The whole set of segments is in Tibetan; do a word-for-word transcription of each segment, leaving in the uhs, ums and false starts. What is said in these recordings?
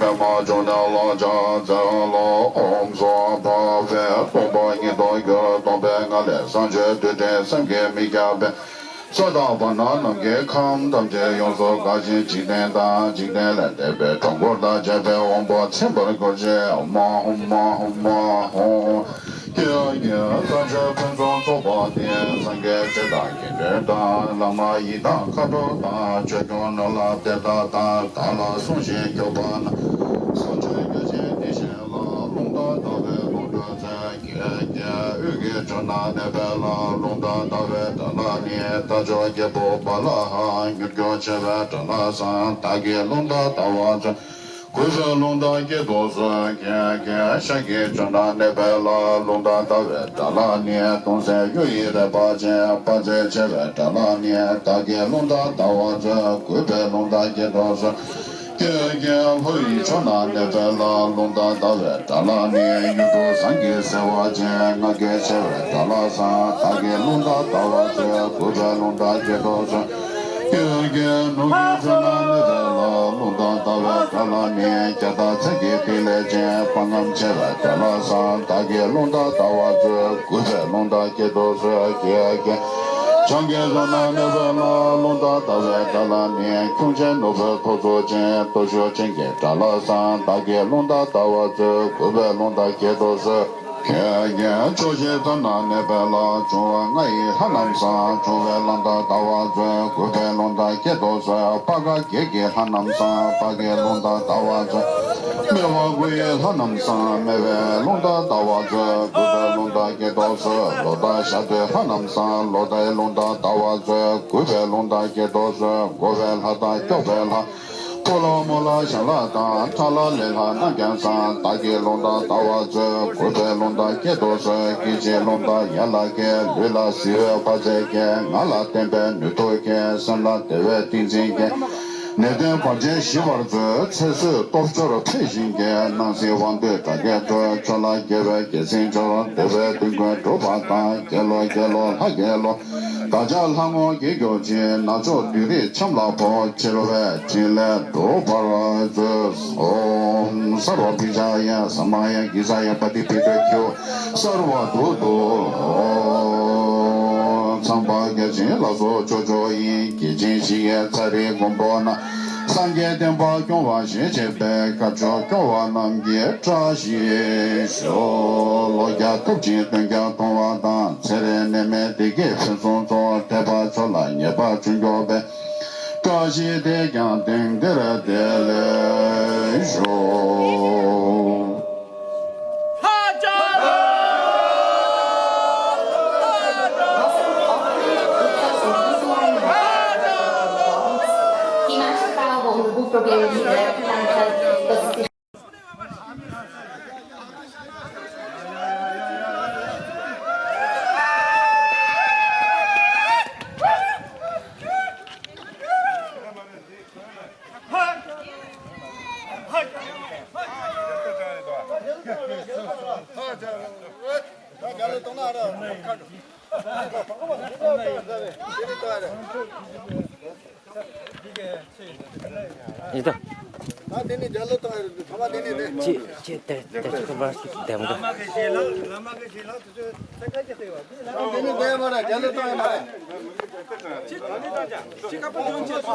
པདྨ་འབྱུང་གནས་ལ་ཕྱག་འཚལ་ལོ། ཨོཾ་སྭ་བྷཱ་ཝས་སྟོང་པ་ཉིད་དུ་གྱུར། སྟོང་པའི་ངང་ལས་བྱང་ཆུབ་འདོད་ཅན་སེམས་བསྐྱེད་མི་ཁྱབ་པས། སོ་ཐར་པ་རྣམས་ཀྱི་ཁམས་ཐམས་ཅད་ཡོངས་སུ་དགའ་ཞིང་། འཇིག་རྟེན་དང་འཇིག་རྟེན་ལས་འདས་པའི་འགྲོ་ཀུན་དང་བཅས་པའི་དབང་པོ་ཚིམ་པར་གྱུར་ཅིག་ཧཱུྃ་མ་ཧཱུྃ་མ་ཧཱུྃ་མ་ཧཱུྃ། ཀྱེ་ཀྱེ། བྱང་ཆུབ་ཕུན་སུམ་ཚོགས་པ་སྟེ། སངས་རྒྱས་ཆོས་དང་དགེ་འདུན་དང་། བླ་མ་ཡི་དམ་མཁའ་འགྲོ་དང་། ཆོས་སྐྱོང་ནོར་ལྷ་དེ་དག་དང་། བདག་ལ་སྲུང་ཞིང་སྐྱོབ་པ་རྣམས། སྲོག་གཅོད་བརྒྱ་བྱིན་དེ་བཞིན་ལ། རླུང་རྟ་ཟླ་བའི་ལོངས་སྤྱོད་མཛད། ཀྱེ་ཀྱེ། དབུས་ཀྱི་ཕྱོགས་ན་གནས་པའི་ལྷ། རླུང་རྟ་ཟླ་བའི་དགྲ་ལྷ་ནི། རྟ་མཆོག་རྒྱལ་པོ་བ་ལ་ཧ། མྱུར་མགྱོགས་ཆེ་བའི་དགྲ་ལྷ་བཟང་། བདག་གིས་རླུང་རྟ་ཟླ་བ་མཛོད། གུས་པས་རླུང་རྟ་བསྐྱེད་དུ་གསོལ། ཀྱེ་ཀྱེ། ཤར་གྱི་ཕྱོགས་ན་གནས་པའི་ལྷ། རླུང་རྟ་ཟླ་བའི་དགྲ་ལྷ་ནི། སྟོང་གསལ་གཡུ་ཡི་རལ་པ་ཅན། དཔའ་རྩལ་ཆེ་བའི་དགྲ་ལྷ་ནི། བདག་གིས་རླུང་རྟ་ཟླ་བ་མཛོད། གུས་པས་རླུང་རྟ་བསྐྱེད་དུ་གསོལ། ཀྱེ་ཀྱེ། ལྷོ་ཡི་ཕྱོགས་ན་གནས་པའི་ལྷ། རླུང་རྟ་ཟླ་བའི་དགྲ་ལྷ་ནི། གཡུ་འབྲུག་ཟངས་ཀྱི་ཟེ་བ་ཅན། ང་རྒྱལ་ཆེ་བའི་དགྲ་ལྷ་བཟང་། བདག་གིས་རླུང་རྟ་ཟླ་བ་མཛོད། གུས་པས་རླུང་རྟ་བསྐྱེད་དུ་གསོལ། ཀྱེ་ཀྱེ། ནུབ་ཀྱི་ཕྱོགས་ན་གནས་པའི་ལྷ། རླུང་རྟ་ཟླ་བའི་དགྲ་ལྷ་ནི། རྒྱ་སྟག་མཚལ་གྱི་ཐིག་ལེ་ཅན། དཔའ་རྔམ་ཆེ་བའི་དགྲ་ལྷ་བཟང་། བདག་གིས་རླུང་རྟ་ཟླ་བ་མཛོད། གུས་པས་རླུང་རྟ་བསྐྱེད་དུ་གསོལ། ཀྱེ་ཀྱེ། བྱང་གི་ཕྱོགས་ན་གནས་པའི་ལྷ། རླུང་རྟ་ཟླ་བའི་དགྲ་ལྷ་ནི། ཁྱུང་ཆེན་ནོར་བུའི་ཐོར་ཚུགས་ཅན། སྟོབས་ཤུགས་ཅན་གྱི་དགྲ་ལྷ་བཟང་། བདག་གིས་རླུང་རྟ་ཟླ་བ་མཛོད། གུས་པས་རླུང་རྟ་བསྐྱེད་དུ་གསོལ། ཀྱེ་ཀྱེ། ཕྱོགས་བཞིའི་མཐའ་ན་གནས་པའི་ལྷ། འབྱུང་བ་ལྔ་ཡི་ལྷ་རྣམས་བཟང་། འབྱུང་བའི་རླུང་རྟ་ཟླ་བ་མཛོད། གུས་པས་རླུང་རྟ་བསྐྱེད་དུ་གསོལ། དཔའ་བ་བརྒྱད་ཀྱི་ལྷ་རྣམས་བཟང་། བདག་གིས་རླུང་རྟ་ཟླ་བ་མཛོད། སྨེ་བ་དགུ་ཡི་ལྷ་རྣམས་བཟང་། སྨེ་བའི་རླུང་རྟ་ཟླ་བ་མཛོད། གུས་པས་རླུང་རྟ་བསྐྱེད་དུ་གསོལ། ལོ་ཟླ་ཞག་དུས་ལྷ་རྣམས་བཟང་། ལོ་ཟླའི་རླུང་རྟ་ཟླ་བ་མཛོད། གུས་པས་རླུང་རྟ་བསྐྱེད་དུ་གསོལ། འགོ་བའི་ལྷ་དང་སྐྱོབ་པའི་ལྷ། ཕོ་ལྷ་མོ་ལྷ་ཞང་ལྷ་དང་། ཁྲ་ལྷ་ལས་ལྷ་རྣམས་ཀྱང་བཟང་། བདག་གིས་རླུང་རྟ་ཟླ་བ་མཛོད། གུས་པས་རླུང་རྟ་བསྐྱེད་དུ་གསོལ། སྐད་ཅིག་རླུང་རྟ་ཡན་ལག་བརྒྱད། ལུས་ལ་གཟི་འོད་དཔའ་རྩལ་བརྒྱད། ངག་ལ་བསྟན་པའི་ནུས་མཐུ་བརྒྱད། སེམས་ལ་བདེ་བའི་ཏིང་འཛིན་བརྒྱད། ནད་གདོན་བར་ཆད་ཞི་བར་མཛོད། ཚེ་བསོད་སྟོབས་འབྱོར་འཕེལ་ཞིང་རྒྱས། སྣང་སྲིད་དབང་སྡུད་དགྲ་བགེགས་སྐྲོད། ཕྱོགས་ལ་རྒྱལ་བའི་རྒྱལ་མཚན་འཕྱུར། འདོད་པའི་དོན་ཀུན་འགྲུབ་པ་དང་། རྒྱལ་ལོ་རྒྱལ་ལོ་ལྷ་རྒྱལ་ལོ། བདག་ཅག་ལྷ་དངོས་རྒྱལ་གྱུར་ཅིག་ནག་ཕྱོགས་བདུད་རིགས་ཆམ་ལ་ཕོག་ཕྱི་རོལ་པའི་ཕྲིན་ལས་འགྲུབ་པར་མཛོད། ཨོཾ་སརྦ་བི་ཛ་ཡ་ས་མ་ཡ་གི་ཛ་ཡ་པ་ཏི་པི་ཏ་ཁྱེའུ་སརྦ་དུ་དུ། ཨོཾ་ཚངས་པ་བརྒྱ་བྱིན་ལ་སོགས་ཕྱོགས་བཅུ་ཡི། རྒྱལ་ཆེན་བཞི་ཡི་ཚ་རིའི་མགོན་པོ་རྣམས། སངས་རྒྱས་བསྟན་པ་སྐྱོང་བར་ཞལ་བཞེས་པའི། དཀར་ཕྱོགས་སྐྱོང་བ་རྣམས་ཀྱི་བཀྲ་ཤིས་ཤོག་ལོ་བརྒྱ་ཐུབ་ཅིང་དོན་ཀྱང་ཐོབ་པ་དང་། ཚེ་རིང་ནད་མེད་བདེ་སྐྱིད་ཕུན་སུམ་ཚོགས། ཐེག་པ་མཆོག་ལ་ངེས་པར་འཇུག་གྱུར་པའི། བཀྲ་ཤིས་དེས་ཀྱང་དེང་འདིར་བདེ་ལེགས་ཤོག་ཡིན་ད། ད་དེ་ནས་རྒྱ་ལོ་བཏང་ཡོད་རེད། ཚང་མ་དེ་ནས་དེ། ཅི་ཅི་དེ་དེ་ཅི་ག་བར་ཞིག་དེ་མ་ག་དེ་ནས་དེ་མ་རེད། རྒྱ་ལོ་བཏང་ཡོད་མ་རེད། ཅི་ད་ནས་བཏང་ཅི་ཅི་ཀ་པ་ཡོང་ཅི་ཧ།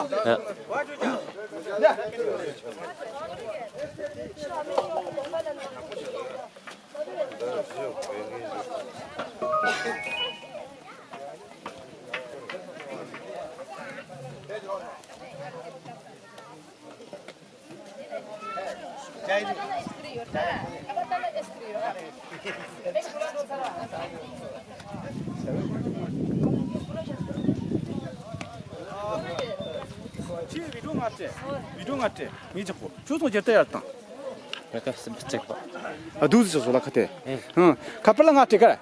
ཁྱེད་བི་ཌིའོ་ང་སྤྲད། བི་ཌིའོ་ང་སྤྲད། མི་ཆག་གོ་ཁྱོད་ཚོ་ཇེ་ལྟ་ཡར་བཏང་། ང་ཁ་སི་བི་ཅེག་པ། ཨ་དུ་ཟི་ཆོ་ལ་ཁ་ཏེ། ཧང་ཁ་པར་ལ་ང་སྤྲད་གར།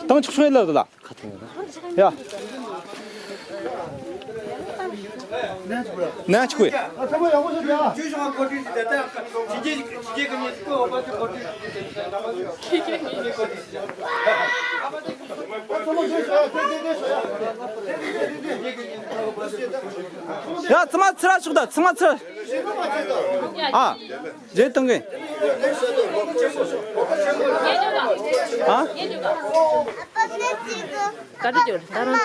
ཏང་ཆོག་ཆོས་ལ་དུ་ལ། ཁ་ཏེ་ཡོད་ན། ཡ། ནས་ཆུ་ཁོས། ཡ་ཚང་མ་ཚུར་ལ་ཤོག་དང་། ཚང་མ་ཚུར། ཨ། རྗེས་གཏོང་གི། ཨ། ག་དུས་ཀྱོར་ད་རང་།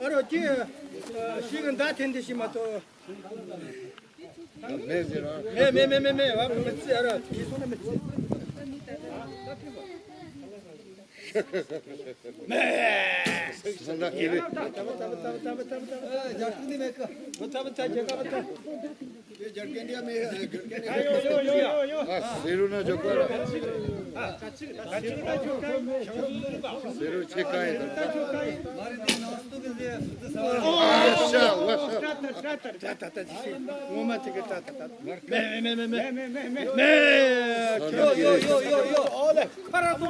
ཨ་རོ་ཀྱེ། ཤི་གི་མདའ་འཐེན་དེ་ཤི་མ་ཐོ། མེ་ཟེར་ར། མེ་མེ་མེ་མེ་མེ་བ་མི་ཚེ་ཨ་རོ་ཀྱེ་སོང་ན་མི་ཚེ། མེ། སོང་ན་ཀྱེ་རེ། ཟེར་རུ་ན་ཇོ་ཀ་ར། ཟེར་རུ་ཆེ་ཀ་ཡི་དང་། ཨོ་ཤ་ཝ་ཤ། ངོ་མ་ཅིག་གི་ཏ་ཏ་ཏ། མེ་མེ་མེ་མེ་མེ། མེ། ཡོ་ཡོ་ཡོ་ཡོ་ཡོ། ཨོ་ལེ། ཁ་ར་ཏོ།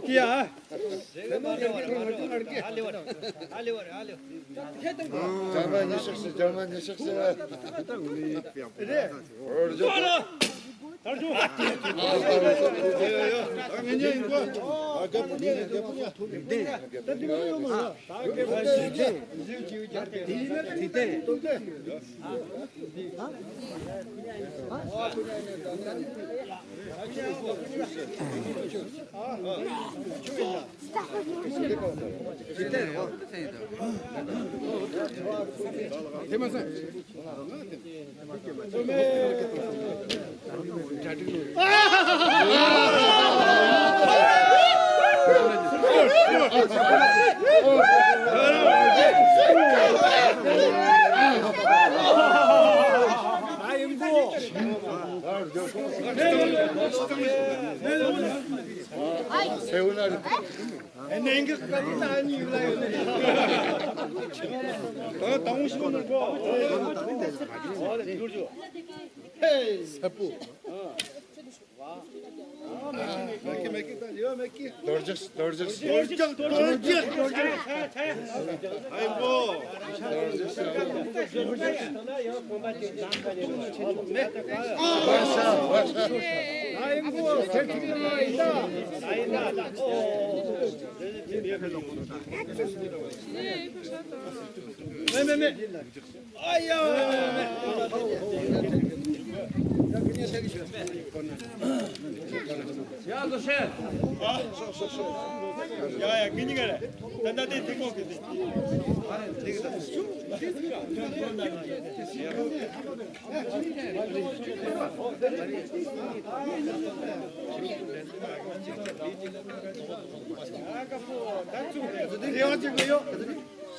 ཀྱེ་ཡ། ཇར་མན་ཉི་ཤག་སི། ཇར་མན་ཉི་ཤག་སི། རྡོ་རྗེ། རྡོ་རྗེ། རྡོ་རྗེ། རྡོ་རྗེ། རྡོ་རྗེ། ཨ་ཡིན་པོ། ཨ་ཡིན་པོ། མེ་མེ་མེ།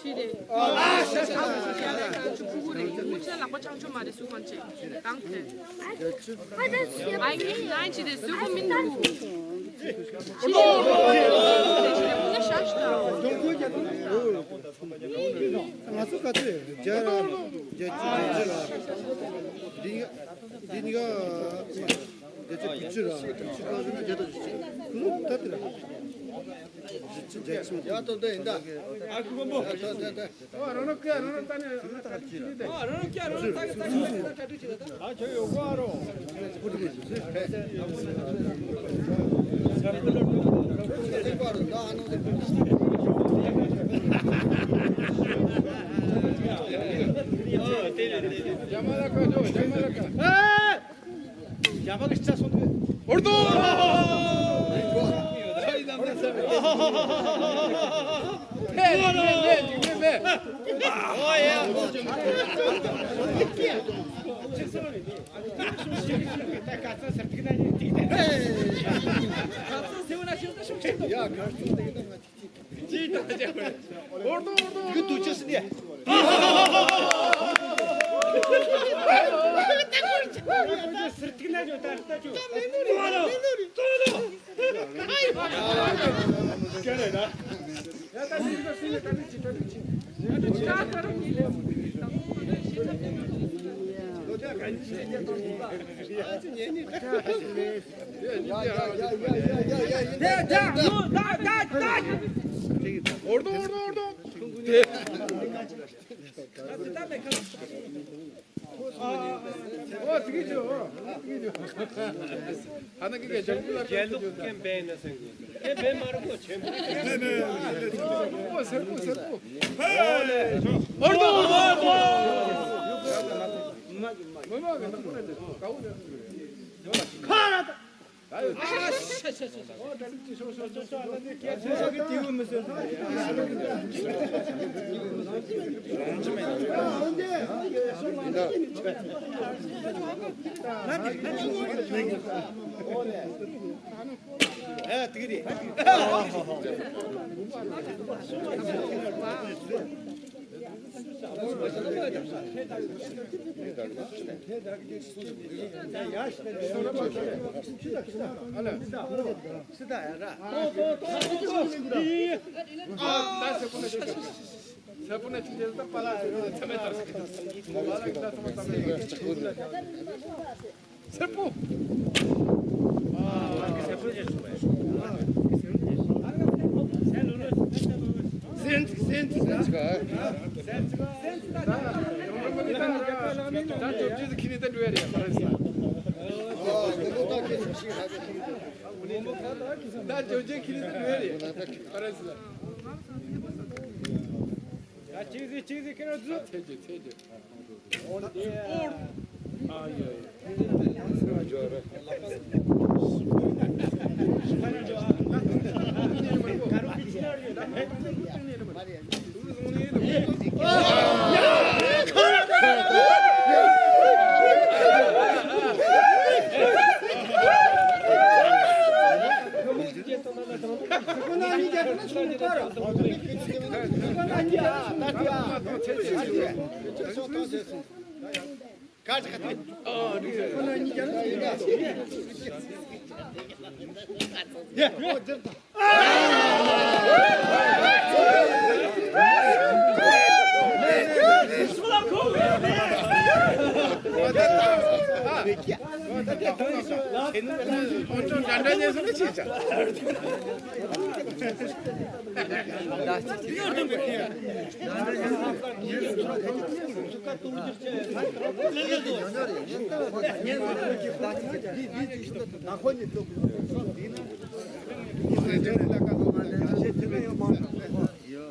ཤི་རེད། ཨ་ཤ་ཤ་ཤ་ཤ། ཕྲུ་གུ་རེད། ངུ་ཆ་ལག་པ་ཆང་ཆུ་མ་རེད། སུ་གང་བྱེད་གང་དེ། ཨ་ངའི་ཨ་ཅི་རེད། སུ་གོ་མིན་འདུག་ཤི་རེད། ངུ་ཆ་ཤ་ཤ། ང་ཚོ་ག་ཚོད་བརྒྱ་ར་བརྒྱད་ཅུ་བརྒྱད་ཅུ་ར། འདི་འདི་གཉིས་ཀ་བརྒྱད་ཅུ་དགུ་བཅུ་ར། བརྒྱད་ཅུ་གང་ཟེར་ན་བརྒྱ་དང་བཞི་བཅུ། ད་དེ་ར། ཡ་ཏོ་ཏོ་ཡིན་ད། ཨ་ཁུ་མོ། ཡ་ཏོ་ཏོ་ཏོ། ཨ་རོ་རོ་ཀྱ་རོ་རོ་ཏ་ནེ་རོ་ཏ་ཏུ་ཅི་ཏེ། ཨ་རོ་རོ་ཀྱ་རོ་རོ་ཏ་ནེ་ཏ་ཏུ་ཅི་ཏེ། ཨ་ཁྱོད་ཡོད་གོ་ཨ་རོ། ཡ་མ་ལ་ཀ་ཏོ། ཡ་མ་ལ་ཀ། ཨ། ཡ་མ་གི་ཆ་སོང་དུས། ཨོར་དོ། ཡ། ཅི་ལྟར་བྱས། ཨོར་དོ་ཨོར་དོ། ཡུལ་དུ་ཅི་སྲིད་ཡ། སྲིད་ཐིག་ན་ཅོ་ད་ད་ཅོ། ཏོ་ལོ། ཏོ་ལོ། ཀྱ་རེ་ན། ཡ་ད་སྲིད་ད་སྲིད་ད་ནི་ཅི་ད་ནི་ཅི། ཡ་ད་ཅི་ད་ད་རུ་ཉི་ལེ། ལོ་ད་ག་ཉི་ཤེས་ཉེ་ཏོ་ཉི་པ། ཨ་ཅི་ཉེ་ཉེ། རྒྱལ་ལུགས་སྐད་འབད་ན་སེང་གོ། སྐད་འབད་མ་རུང་གོ་ཆེན་པོ། ཨོ་སེར་པོ་སེར་པོ། ཨོ་ལེ། ཨོ་ལེ། ཁ་ར། སེར་པོ། སེམས་སེམས། ད་ཅོ་ཅི་ཁྱི་ནི་ད་འགྲོ་ཡ་རེད། ད་ཇོ་ཇེ་ཁྱི་རེད་ཟེར་ནི་རེད། ད་རེས་ལ། ད་ཅིག་ཟིག་ཅིག་ཟིག་ཁྱེད་རང་ཚོ། ཚེ་ཇེ་ཚེ་ཇེ། ཨ་ཡ་ཡ།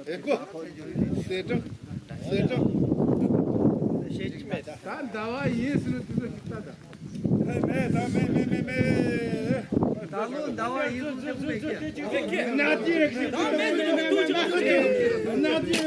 ཨེ་ཀོ། གསལ་སྒྲོན། གསལ་སྒྲོན། ད་ཟླ་བ་ཡིན་ཟེར་ནས་དུས་ཚོད་ཞིག་ལྟ་ད། མེད་ད་མེད་མེད་མེད་མེད། ད་ལོ་ཟླ་བ་ཡིན་ཟེར་ནས་དུས་ཚོད་མེད་ཀྱི། ན་དེ་རེད་ཟེར། ད་མེད་ཟེར་ནས་དུས་ཚོད་མེད་ཀྱི། ན་དེ་རེད།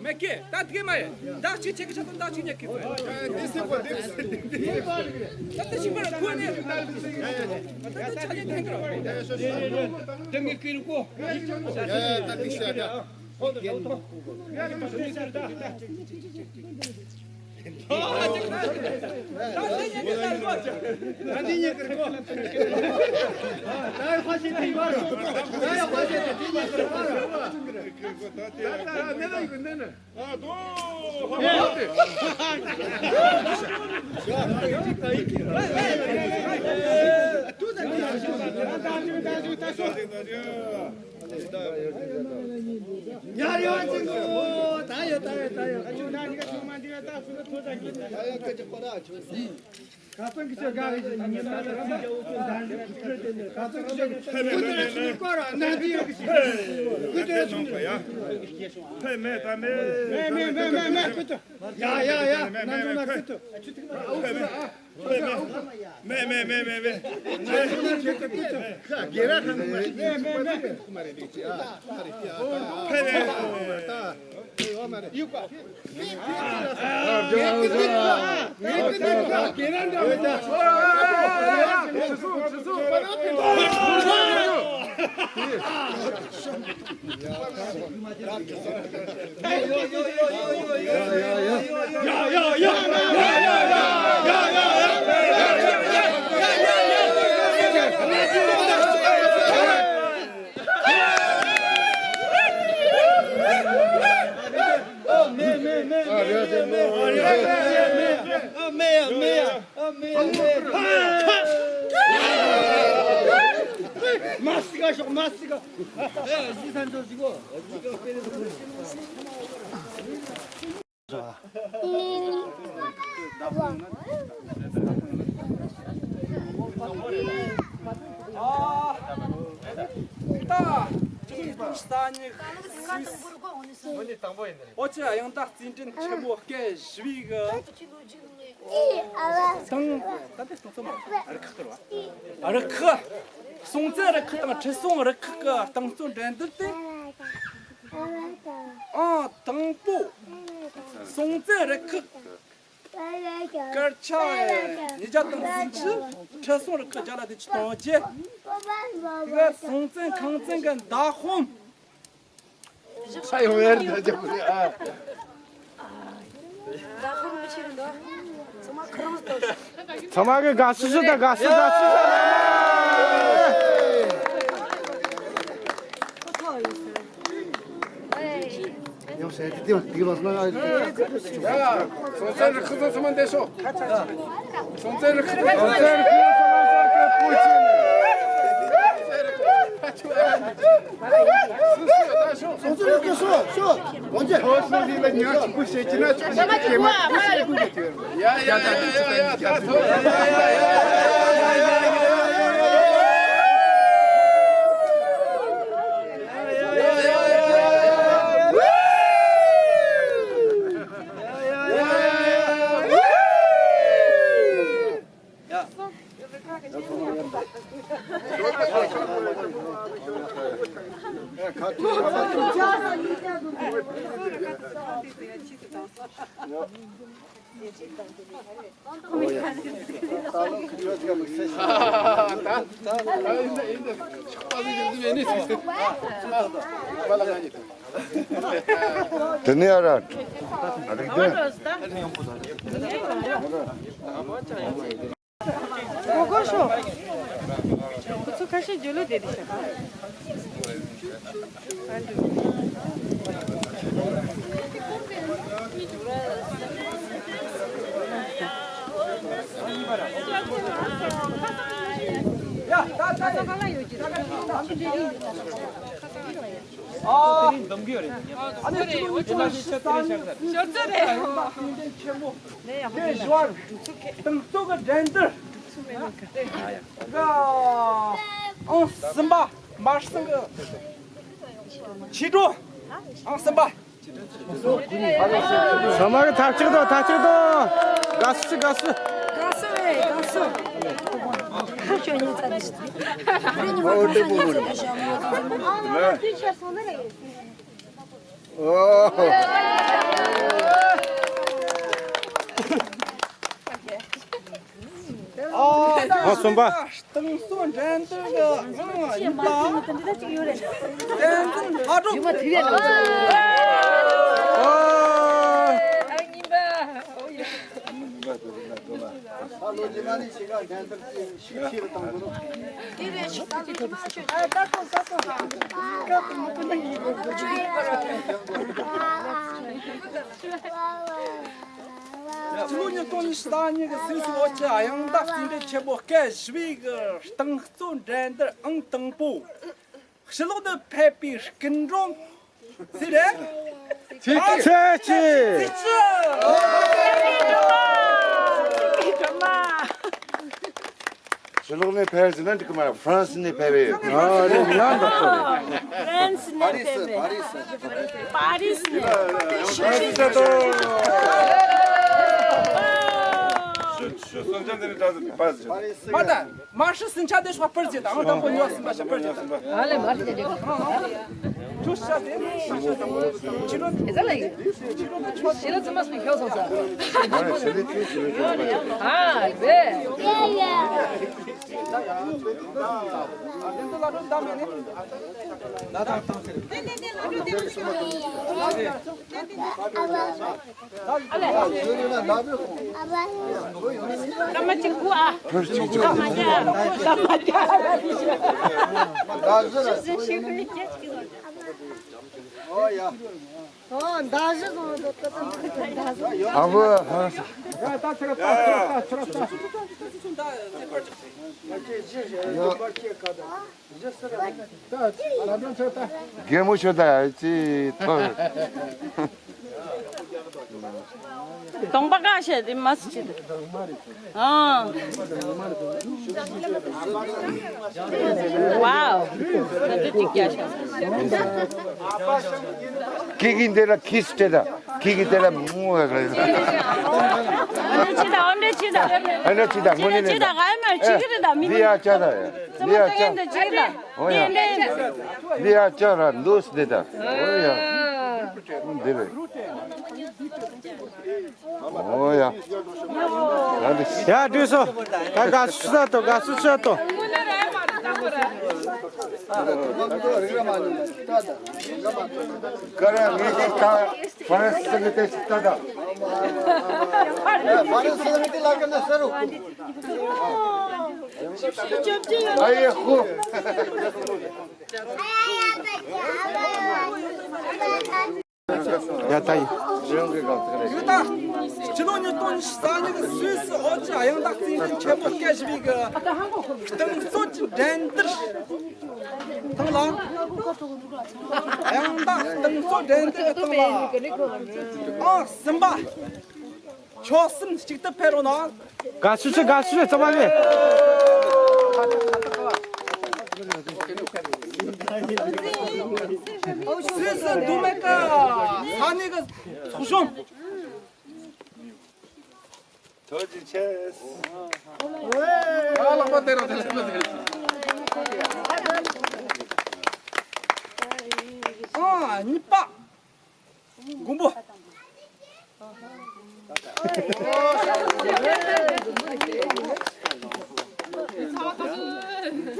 མེད་ཀི། ད་དེ་མ་ཡིན། ཟླ་གཅིག་ཆེ་གི་ཆ་དང་ཟླ་གཅིག་ཉེ་གི། ད་དེ་ཤིང་པར་ཁོ་ནས། ད་དེ་ཆ་ཉེ་ཐེན་གི་རོ། དེ་མི་ཀི་རུ་ཀོ། ཉར་ཡོང་ཅིག་གོ། ད་ཡོད་ད་ཡོད་ད་ཡོད། ད་ཡོད་ད་ཡོད། ཁ་སང་གི་ཆོས་དགའ་རེ་ཞིག་དང་ཉེ་ལམ་དུ་ཚིག་རྒྱ་བོ་ཚོ་འདར་ནས་ཐུགས་ཁྲོས་དེ་ནས། ཁ་སང་གི་ཆོས་ཀུན་ཏུ་ཡང་ཆུ་ནས་བསྐོར་ར་ནང་དུ་ཡོད་གི་ཞིག་ཀུན་ཏུ་ཡང་ཆུ་ནས། ཕེ་མེ་ད་མེ། མེ་མེ་མེ་མེ་མེ་ཀུན་ཏུ། ཡ་ཡ་ཡ། ནང་དུ་ན་ཀུན་ཏུ། མེ་མེ་མེ་མེ་མེ། ནང་དུ་ན་ཀུན་ཏུ་ཀུན་ཏུ། ཕེ་མེ། མ་སི་ཀ་ཤོག་མ་སི་ཀ། ཨེ་ཨ་ཟི་སན་ཅོ་ཟི་གོ། ཨོ་ཅི་དབྱངས་རྟ་རྩེད་འགྲན་ཆེན་མོ་སྐབས་བཞི་པའི་གི་དང་། ད་ལྟའི་སྟོང་ཚོ་མ་རུ་ཁག་གི་རུ་ཁག་སྲོང་བཙན་རུ་ཁག་དང་ཁྲི་སྲོང་རུ་ཁག་གི་རྟིང་རྩོད་འགྲན་བསྡུར་ཏེ། ཨང་དང་པོ་སྲོང་བཙན་རུ་ཁག་དཀར་ཆག་ཉིས་བརྒྱ་དང་སུམ་ཅུ་ཁྲི་སྲོང་རུ་ཁག་བརྒྱ་ལ་དེ་ཆུ་གཏོང་རྒྱུ། དེ་ག་སྲོང་བཙན་ཁང་བཙན་གི་མདའ་དཔོན། ས་ཡོང་ཡར་ད་རྒྱབ་རེད་ཨ། ཚང་མ་གི་དགའ་བསུ་ཞུ་དང་། དགའ་བསུ་དགའ་བསུ་ཞུ། ཡང་ཟེར་དེ་དེ་དེ་ལ་སྣང་ཡ། སྲོང་བཙན་རུ་ཁག་ཚང་མ་འདས་སོ། སྲོང་བཙན་རུ་ཁག་ཚང་མ་འདས་སོ། སྲོང་བཙན་རུ་ཁག་ཚང་མ་འདས་སོ། ཁོ་ཚོ་ལ་ཉག་གཅིག་པུ་བཤད་ཀྱི་ན་ཆོག་གི་ཆོག་གི་ཆོག་གི། ཡ་ཡ་ཡ་ཡ་ཡ་ད་ཐོ། ཡ་ཡ་ཡ་ཡ་ཡ་ཡ། དེ་ནས་ཨ་ར། ཨ་རིག་ལྡན། གོ་གོ་ཤོ། ཁོ་ཚོ་ཁ་ཤས་ཇོ་ལོ་དེ་དེ་ཤ། ཨ་ནི་ཆུ་ལུང་ཆུ་ལུང་ཤི་ས་ནི་ཤར་ཚད་རེད། དེ་བཞི་བ་དང་གཙོ་གི་འགྲན་བསྡུར། ཨང་གསུམ་པ་མར་སེང་གི་ཆེ་འགྲོ། ཨང་གསུམ་པ། ཚང་མ་གི་ཐབས་ཅིག་དང་། ཐབས་ཅིག་དང་། དགའ་བསུ་ཞུ། དགའ་བསུ། དགའ་བསུ་རེད། དགའ་བསུ། ཁ་ཤོ་ཉིན་ཚ་ནི་ཞིག་རེད། ཉིན་མོ་ཁ་ཤོ་ཉིན་ཚ་ནི་ཞིག་རེད། ཨོ། ཨོ། ཨོ། གསུམ་པ། ཏང་སྲོལ་འགྲན་བསྡུར་གྱི་ཨང་གཉིས་པ། བསྟན་འཛིན་ལྷ་སྒྲོན། ཨོ། ཨང་གཉིས་པ། ཨོ་ཡ། ཨ་ལོ་རྗེས་མ་ནས་ཤི་ག་འགྲན་བསྡུར་ཤུགས་ཆེ་རུ་གཏོང་དགོས། དེ་རེད། ཤི་ད་ལོ་རྗེས་མ་ཤོད། ཨ་ད་གོ་ད་གོ། ཕྱི་ལོ་ཉིས་སྟོང་ཉི་ཤུ་རྩ་གཉིས་ཀྱི་སུད་སི་ལོ་ཀྱི་དབྱངས་རྟ་རྩེད་འགྲན་ཆེན་མོ་སྐབས་བཞི་པའི་གི་རྟིང་རྩོད་འགྲན་བསྡུར་ཨང་དང་པོ། ཕྱི་ལོགས་ནས་ཕེབས་པའི་སྐུ་མགྲོན་སུ་རེད། ཚེ་སྐྱིད། ཚེ་སྐྱིད། ཚེ་སྐྱིད། ཕྱི་ལོགས་ནས་ཕེབས་ཟིན་ན་འགྲིག་གི་མ་རེད། ཧྥ་རན་སི་ནས་ཕེབས་པའི། ཨ་རེད། ཡང་འདྲ་པོ་རེད། ཧྥ་རན་སི་ནས་ཕེབས་པའི། པ་རི་སི་ནས། པ་རི་སི་ནས། མ་ད་མ་ཧྲི་སིན་ཆ་དེ་ཤོག་པར་ཟེར་དང་། ཨང་དང་པོ་ཉོ་སིན་པ་ཤ་པར་ཟེར་དང་། ཨ་ལེ་མ་ཧྲི་དེ་ཁོ། ཁྱོད་ཤ་དེ་ཤ་དང་། ཕྱི་རོལ་དེ་ཚ་ལ་ཡིན། ཕྱི་རོལ་དེ་ཕྱི་རོལ་ཙམ་མ་སོང་ཁྱོད་སོང་ས། ཨ་རེད། ཨ་བུ། རྒན་མོ་ཤོད་ད་ཅི་ཐོ། གདོང་པ་ཀ་ཤེས་དེ་མ་སི་ཅི་དེ། ཨང་། ཝའོ། ད་དེ་ཅིག་རྒྱ་ཤ། ཀི་ཀི་འདི་ལ་ཁིས་སྤྲད་ད། ཁྱེད་ཀྱིས་དེ་ལ་མོ་བས་རེད། ཨ་འདྲ་ཅི་དང་ཨ་འདྲ་ཅི་དང་། ཨ་འདྲ་ཅི་དང་དངོས་གནས་ཅི་དང་ཨ་མ་ཅི་གི་རེད་ད་མི་འདི་ཡ་ཅག་ད། འདི་ཡ་ཅག་ད་ཅི་ལ། ཨོ་ཡ། འདི་ཡ་ཅག་ར་འདུག་འདི་ད། ཨོ་ཡ། འདི་རེད། ཨོ་ཡ། ཡ་དུས་སོ། ད་དགའ་བསུ་ཆེ་ཏོ། དགའ་བསུ་ཆེ་ཏོ། ཀ་ར་ངེས་ཤེས་ད་ཕ་རན་སི་གི་དེ་ཞིག་ད་ད། ཕ་རན་སི་གི་དེ་ལ་ཀ་ན་ས་རུ། ཨ་ཡེ་ཧུ། ཡ་ད་ཡིན། ཡོད་ད། སྤྱི་ལོ་ཉིས་སྟོང་ཉི་ཤུ་རྩ་གཉིས་ཀྱི་སུད་སི་ཨོ་ཅི་དབྱངས་རྟ་རྩེད་འགྲན་ཆེན་མོ་སྐབས་བཞི་པའི་གི་རྟིང་རྩོད་ཀྱི་འགྲན་བསྡུར་སྟེང་ལ། དབྱངས་རྟ་རྟིང་རྩོད་འགྲན་བསྡུར་གྱི་སྟེང་ལ་ཨང་གསུམ་པ། ཆོག་གསུམ་གཅིག་ཏུ་ཕེབས་རོགས་གནང་། དགའ་བསུ་ཆེ། དགའ་བསུ་ཆེ། ཚང་མ་ལ། སུད་སི་འདུ་མེད་ཀ་ས་གནས་ཀྱི་ཚོགས་ཆུང་། ཐུགས་རྗེ་ཆེ། ཨ་ལག་པ་སྟེར་རོགས། དེ་ལག་པ་སྟེར། ཨང་གཉིས་པ། མགོན་པོ།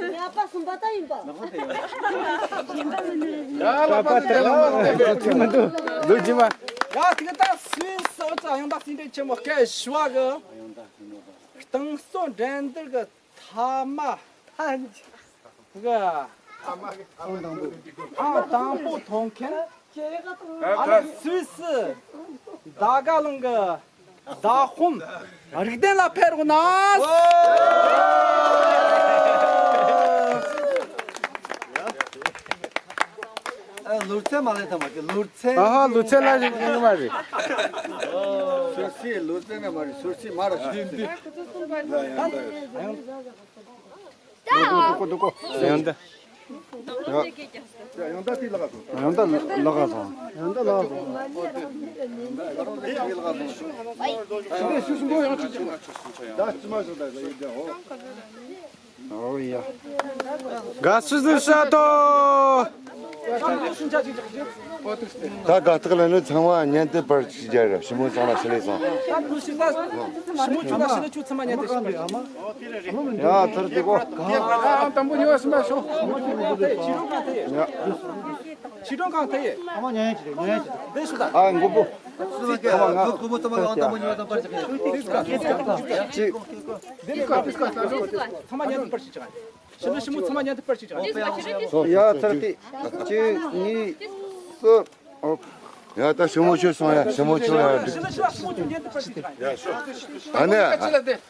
ཡ་པ་གསུམ་པ་ད་ཡིན་པ། ཡ་ལག་པ་སྟེར་རོགས། ཚིག་མི་འདུག་ལོ་རྒྱུས་མ། ཡ་དེ་ག་ད་སུད་སི་ཨོ་ཅི་དབྱངས་རྟ་རྩེད་འགྲན་ཆེན་མོ་སྐབས་བཞི་པ་གི་རྟིང་རྩོད་འགྲན་བསྡུར་གི་མཐའ་མ། གི། ཨང་དང་པོ་ཐོན་མཁན། ཨ་ནི་སུད་སི་དཱ་ག་གླིང་གི་ཟ་ཧོམ་རིག་ལྡན་ལགས་ཕེབས་རོགས་གནང་། ཨ། ལོ་ཚད་མ་ལས་ཐ་མ་གི་ལོ་ཚད། ཨ་ཧ། ལོ་ཚད་ལ་ཡོང་གི་མ་རེད། སུད་སི་ལོ་ཚད་ན་མ་རེད། སུད་སི་མ་རེད། སུད་སི། ད་ཡང་ད། ཡང་ད། ཡང་ད་ལག་སོང་། ཡང་ད་ལག་སོང་། ཡང་ད་ལག་སོང་། ད་སུ་སུ་མོ་ཡང་ཅི་ཅི་མ། ད་ཅི་མ་ཞིག་ད་ཡིན་ད། ཨོ་ཡ། དགའ་བསུ་ཆེ་ཏོ། ད་དགའ་རྟགས་ལ་ནི་ཚང་མ་བརྙན་དུ་པར་ཅིག་རྒྱག་ར། ཞི་མོ་ཚང་ལ་ཞི་ལས་སོང་། ཞི་མོ་ཆུ་ལ་ཞི་ལས་ཆུ་ཚང་མ་བརྙན་དུ་ཞིག་ཡ་ཚར་དེ་གོ། ཨ་དང་པོ་ཉོ་སི་མ་ཤོ། ཡ། ཆི་ཀྲོང་གང་ཐེ་ཡེ། ཨ་མ་ཉན་ཡན་ཅི་རེད། ཉན་ཡན་ཅི་རེད། དེ་སུ་ད། ཨ་མགོ་པོ། ཚང་མ་ཉན་དུ་པར་ཅིག་ཅིག་ཚང་མ་ཉན་དུ་པར་ཅིག་ཅིག་ཞི་ལུ་ཞི་མོ་ཚང་མ་ཉན་དུ་པར་ཅིག་ཅིག་ཡ་ཚར་ཏེ། གཅིག་གཉིས། གསུམ། ཨོ། ཡ་ད་ཞི་མོ་ཆུ་སོང་ཡ། ཞི་མོ་ཆུ་ལ་འགྲོ། ཞི་ལུ་ཞི་ལུ་ཞི་མོ་ཆུ་ཉན་དུ་པར་ཅིག་ཅིག་ཨ་ནི་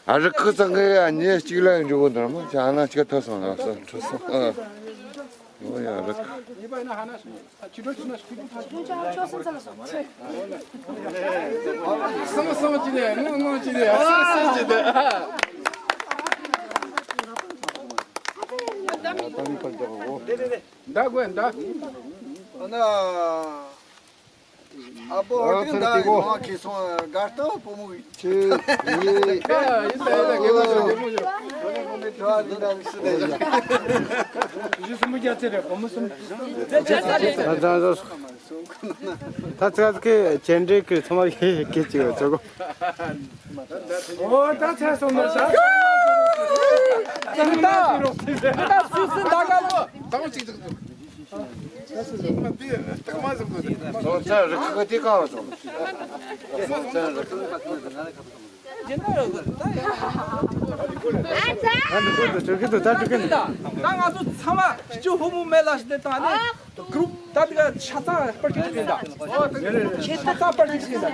ཨ་རི་ཁུ་ཚང་གི་ཡ་ཉིན་གཅིག་ལ་འགྲོ་གི་འདུག་མོ་ཅི་ཨ་ན་ཅིག་ཐོས་སོང་ང་སོ་ཁྲོ་སོང་། ཨ། ཨོ་ཡ་རི་ཁུ། སང་སང་ཅི་ནས་ངོ་ངོ་ཅི་ནས་སང་སང་ཅི་ནས། ད་གོ་ད། ཨ་ན། ཨ་པོ་ཨོ་ཏིང་ད་ཡོང་ཁེ་སོང་དགའ་སྟོན་བུ་མོ་གི། ཆེ་ཡི། ཡིན་ད་ཡིན་ད་གེ་མོ་ཞོ་གེ་མོ་ཞོ། ད་ཡིན་ད་ལུགས་སྲོལ་ལས་ཡིན། གཞི་སུམ་བརྒྱ་ཚེ་རེ་བུ་མོ་གསུམ། ད་ཚ་ཚ་ཚ་ཚ་གི་ཅན་འདྲེ་གི་ཚང་མ་གི་གི་ཅིག་ཡོད་ཚོ་གོ། ཨོ་ད་ཚ་སོང་ན་ཤ། ད་ད་སུ་སུ་ད་ག་ལོ། ད་ག་ཅིག་ཅིག་ཅིག་ཚོ་ཚ་རི་ཁ་དེ་གང་སོང་། ཚོ་ཚ་རི་ཁ། ད་ང་ཚོ་ཚང་མ་སྤྱི་ཧུ་མུ་མེ་ལ་ཞི་དེ་དང་ནི་གུ་རུབ་ད་དེ་ག་ཆ་ཚང་པར་ཅིག་ཡིན་ད། ཆ་ཚང་པར་ཅིག་ཡིན་ད།